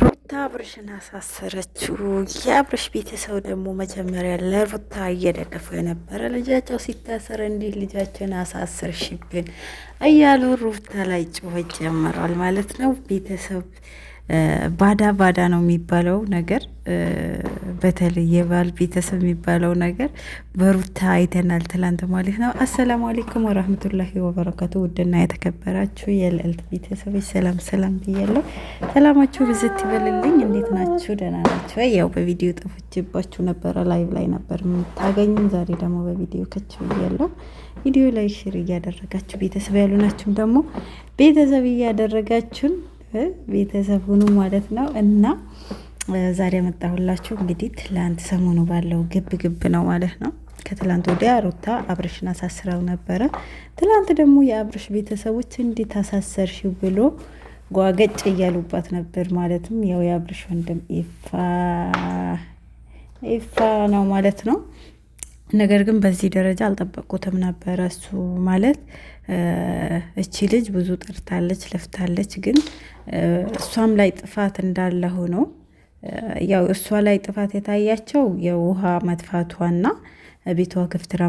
ሩታ አብርሽን አሳሰረችው። የአብርሽ ቤተሰብ ደግሞ መጀመሪያ ለሩታ እየደገፉ የነበረ ልጃቸው ሲታሰር እንዲህ ልጃችን አሳሰርሽብን እያሉ ሩታ ላይ ጩኸት ጀምረዋል ማለት ነው። ቤተሰብ ባዳ ባዳ ነው የሚባለው ነገር፣ በተለይ የባል ቤተሰብ የሚባለው ነገር በሩታ አይተናል ትላንት ማለት ነው። አሰላሙ አሌይኩም ወራህመቱላሂ ወበረካቱ። ውድና የተከበራችሁ የልዕልት ቤተሰቦች ሰላም ሰላም ብያለሁ። ሰላማችሁ ብዝት ይበልልኝ። እንዴት ናችሁ? ደህና ናችሁ? ያው በቪዲዮ ጠፍቼባችሁ ነበረ። live ላይ ነበር የምታገኙን። ዛሬ ደግሞ በቪዲዮ ከች ብያለሁ። ቪዲዮ ላይ share እያደረጋችሁ ቤተሰብ ያሉ ናችሁም ደግሞ ቤተሰብ እያደረጋችሁን ቤተሰብ ሁኑ ማለት ነው። እና ዛሬ ያመጣሁላችሁ እንግዲህ ትላንት ሰሞኑ ባለው ግብ ግብ ነው ማለት ነው። ከትላንት ወዲያ ሩታ አብርሽን አሳስረው ነበረ። ትላንት ደግሞ የአብርሽ ቤተሰቦች እንዴት አሳሰርሽ ብሎ ጓገጭ እያሉባት ነበር። ማለትም ያው የአብርሽ ወንድም ይፋ ነው ማለት ነው። ነገር ግን በዚህ ደረጃ አልጠበቁትም ነበረ። እሱ ማለት እቺ ልጅ ብዙ ጥርታለች፣ ለፍታለች። ግን እሷም ላይ ጥፋት እንዳለ ሆኖ ያው እሷ ላይ ጥፋት የታያቸው የውሃ መጥፋቷና ቤቷ ክፍትራ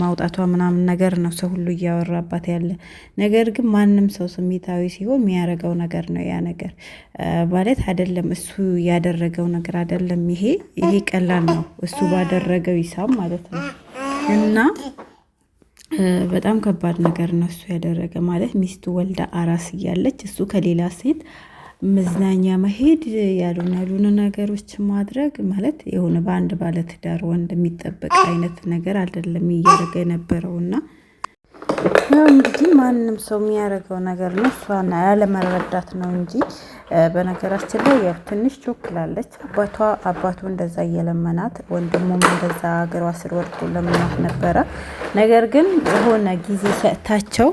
ማውጣቷ ምናምን ነገር ነው ሰው ሁሉ እያወራባት ያለ ነገር። ግን ማንም ሰው ስሜታዊ ሲሆን የሚያደርገው ነገር ነው ያ ነገር ማለት አይደለም። እሱ ያደረገው ነገር አይደለም። ይሄ ቀላል ነው እሱ ባደረገው ሂሳብ ማለት ነው። እና በጣም ከባድ ነገር ነው እሱ ያደረገ ማለት ሚስቱ ወልዳ አራስ እያለች እሱ ከሌላ ሴት መዝናኛ መሄድ ያልሆነ ያልሆነ ነገሮች ማድረግ ማለት የሆነ በአንድ ባለትዳር ወንድ የሚጠበቅ አይነት ነገር አይደለም እያደረገ የነበረው። እና ያው እንግዲህ ማንም ሰው የሚያደርገው ነገር ነው፣ እሷን ያለመረዳት ነው እንጂ። በነገራችን ላይ ያው ትንሽ ቾክላለች። አባቷ አባቱ እንደዛ እየለመናት ወንድሙም እንደዛ እግሯ ስር ወድቆ ለምናት ነበረ። ነገር ግን የሆነ ጊዜ ሰጥታቸው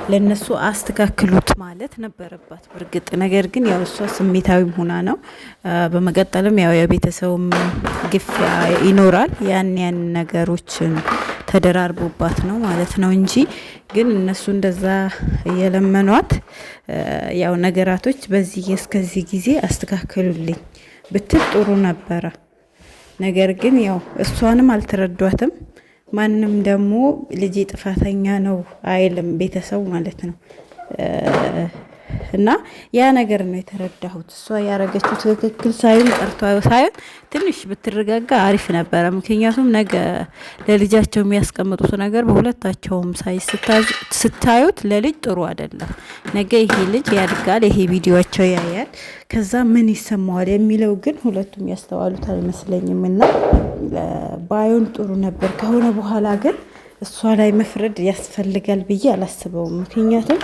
ለነሱ አስተካክሉት ማለት ነበረባት በእርግጥ። ነገር ግን ያው እሷ ስሜታዊም ሆና ነው። በመቀጠልም ያው የቤተሰቡም ግፊያ ይኖራል። ያን ያን ነገሮችን ተደራርቦባት ነው ማለት ነው እንጂ ግን እነሱ እንደዛ እየለመኗት ያው ነገራቶች በዚህ እስከዚህ ጊዜ አስተካክሉልኝ ብትል ጥሩ ነበረ። ነገር ግን ያው እሷንም አልተረዷትም። ማንም ደግሞ ልጄ ጥፋተኛ ነው አይልም፣ ቤተሰቡ ማለት ነው። እና ያ ነገር ነው የተረዳሁት። እሷ ያረገችው ትክክል ሳይሆን ቀርቶ ሳይሆን ትንሽ ብትረጋጋ አሪፍ ነበረ። ምክንያቱም ነገ ለልጃቸው የሚያስቀምጡት ነገር በሁለታቸውም ሳይ ስታዩት ለልጅ ጥሩ አይደለም። ነገ ይሄ ልጅ ያድጋል፣ ይሄ ቪዲዮቸው ያያል፣ ከዛ ምን ይሰማዋል የሚለው ግን ሁለቱም ያስተዋሉት አይመስለኝም። እና ባዩን ጥሩ ነበር። ከሆነ በኋላ ግን እሷ ላይ መፍረድ ያስፈልጋል ብዬ አላስበውም። ምክንያቱም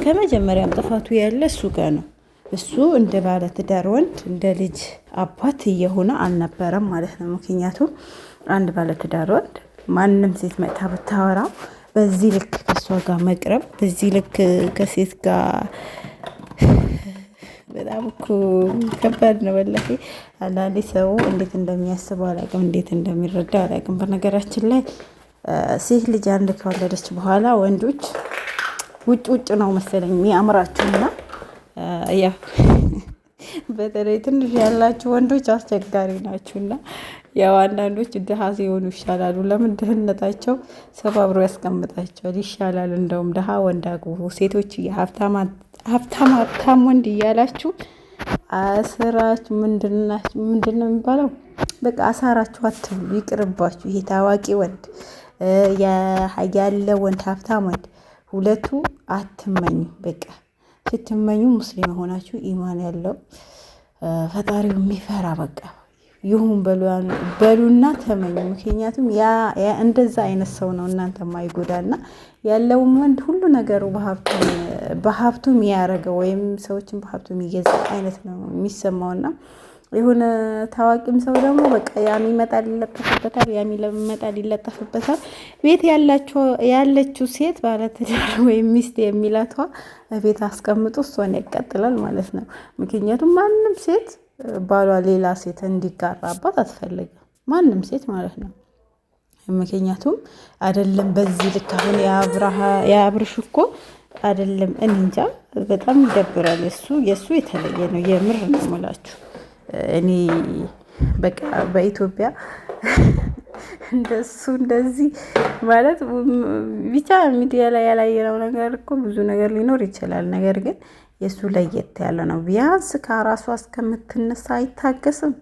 ከመጀመሪያም ጥፋቱ ያለ እሱ ጋር ነው። እሱ እንደ ባለ ትዳር ወንድ እንደ ልጅ አባት እየሆነ አልነበረም ማለት ነው። ምክንያቱም አንድ ባለ ትዳር ወንድ ማንም ሴት መጥታ ብታወራው በዚህ ልክ ከእሷ ጋር መቅረብ፣ በዚህ ልክ ከሴት ጋር በጣም እኮ ከባድ ነው። ወላሂ አንዳንዴ ሰው እንዴት እንደሚያስበው አላውቅም፣ እንዴት እንደሚረዳ አላውቅም። በነገራችን ላይ ሴት ልጅ አንድ ከወለደች በኋላ ወንዶች ውጭ ውጭ ነው መሰለኝ የሚያምራችሁና ያው በተለይ ትንሽ ያላችሁ ወንዶች አስቸጋሪ ናችሁና ያው አንዳንዶች ድሀ ሲሆኑ ይሻላሉ። ለምን ድህነታቸው ሰባብሮ ያስቀምጣቸዋል፣ ይሻላል። እንደውም ድሀ ወንድ አግቡ ሴቶች፣ ሀብታም ሀብታም ወንድ እያላችሁ አስራችሁ ምንድን ነው የሚባለው? በቃ አሳራችሁ አትብሉ፣ ይቅርባችሁ። ይሄ ታዋቂ ወንድ ያለ ወንድ ሀብታም ወንድ ሁለቱ አትመኙ። በቃ ስትመኙ ሙስሊም ሆናችሁ ኢማን ያለው ፈጣሪው የሚፈራ በቃ ይሁን በሉና ተመኙ። ምክንያቱም እንደዛ አይነት ሰው ነው እናንተ ማይጎዳና ያለውም ወንድ ሁሉ ነገሩ በሀብቱ የሚያደርገው ወይም ሰዎችን በሀብቱ የሚገዛ አይነት ነው የሚሰማውና የሆነ ታዋቂም ሰው ደግሞ በቃ ያም ይመጣል ይለጠፍበታል፣ ያም ይመጣል ይለጠፍበታል። ቤት ያለችው ሴት ባለትዳር ወይም ሚስት የሚላቷ ቤት አስቀምጦ እሷን ያቃጥላል ማለት ነው። ምክንያቱም ማንም ሴት ባሏ ሌላ ሴት እንዲጋራባት አትፈልግም። ማንም ሴት ማለት ነው። ምክንያቱም አይደለም በዚህ ልክ አሁን የአብርሽ እኮ አይደለም። እኔ እንጃ በጣም ይደብራል። እሱ የእሱ የተለየ ነው። የምር ነው የምላችሁ። እኔ በቃ በኢትዮጵያ እንደሱ እንደዚህ ማለት ብቻ ሚዲያ ላይ ያላየነው ነገር እኮ ብዙ ነገር ሊኖር ይችላል። ነገር ግን የእሱ ለየት ያለ ነው። ቢያንስ ከራሷ እስከምትነሳ አይታገስም።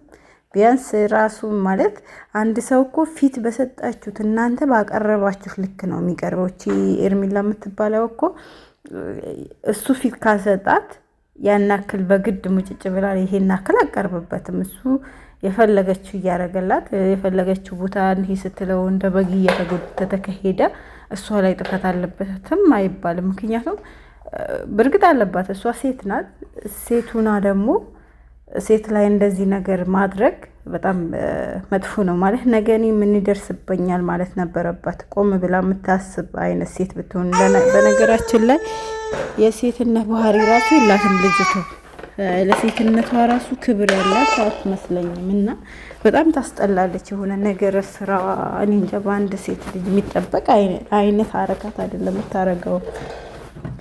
ቢያንስ ራሱ ማለት አንድ ሰው እኮ ፊት በሰጣችሁት እናንተ ባቀረባችሁት ልክ ነው የሚቀርበው። እቺ ኤርሚላ የምትባለው እኮ እሱ ፊት ካልሰጣት ያን ያክል በግድ ሙጭጭ ብላ ይሄን ያክል አቀርብበትም። እሱ የፈለገችው እያደረገላት የፈለገችው ቦታ እንሂድ ስትለው እንደ በግ እየተጎተተ ከሄደ እሷ ላይ ጥፋት አለበትም አይባልም። ምክንያቱም በእርግጥ አለባት፣ እሷ ሴት ናት። ሴቱና ደግሞ ሴት ላይ እንደዚህ ነገር ማድረግ በጣም መጥፎ ነው። ማለት ነገ እኔ ምን ይደርስብኛል ማለት ነበረባት። ቆም ብላ የምታስብ አይነት ሴት ብትሆን። በነገራችን ላይ የሴትነት ባህሪ ራሱ የላትም ልጅቷ። ለሴትነቷ ራሱ ክብር ያላት አትመስለኝም። እና በጣም ታስጠላለች። የሆነ ነገር ስራ እኔ እንጃ፣ በአንድ ሴት ልጅ የሚጠበቅ አይነት አረካት አይደለም የምታረገው።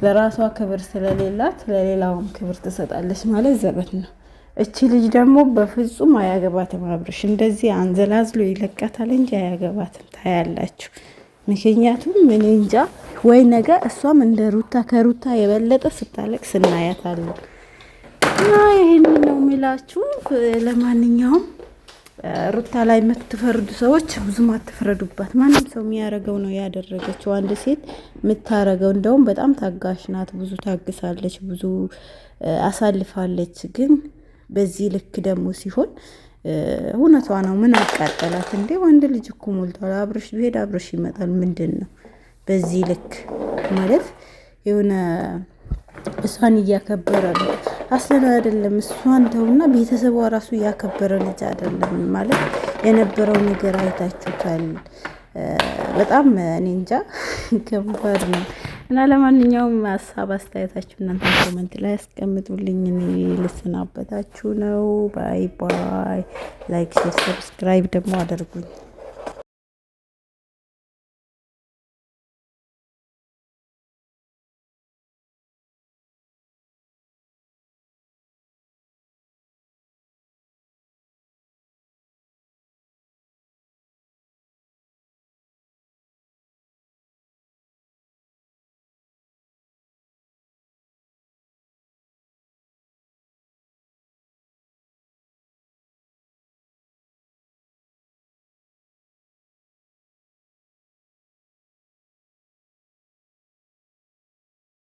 ለራሷ ክብር ስለሌላት ለሌላውም ክብር ትሰጣለች ማለት ዘበት ነው። እቺ ልጅ ደግሞ በፍጹም አያገባትም። አብርሽ እንደዚህ አንዘላዝሎ ይለቃታል እንጂ አያገባትም። ታያላችሁ። ምክንያቱም እኔ እንጃ ወይ ነገ እሷም እንደ ሩታ ከሩታ የበለጠ ስታለቅስ እናያታለን። እና ይህን ነው የሚላችሁ። ለማንኛውም ሩታ ላይ የምትፈርዱ ሰዎች ብዙም አትፍረዱባት። ማንም ሰው የሚያረገው ነው ያደረገችው። አንድ ሴት የምታረገው እንደውም በጣም ታጋሽ ናት። ብዙ ታግሳለች፣ ብዙ አሳልፋለች። ግን በዚህ ልክ ደግሞ ሲሆን እውነቷ ነው። ምን አቃጠላት እንዴ? ወንድ ልጅ እኮ ሞልቷል። አብርሽ ቢሄድ አብርሽ ይመጣል። ምንድን ነው በዚህ ልክ ማለት የሆነ እሷን እያከበረ ነው አስለን አይደለም። እሷን ተውና ቤተሰቧ ራሱ እያከበረ ልጅ አይደለም ማለት የነበረው ነገር አይታችሁታል። በጣም እኔ እንጃ ከባድ ነው። እና ለማንኛውም ሀሳብ አስተያየታችሁ እናንተ comment ላይ አስቀምጡልኝ። እኔ ልሰናበታችሁ ነው። Bye bye። Like፣ share፣ subscribe ደግሞ አድርጉኝ።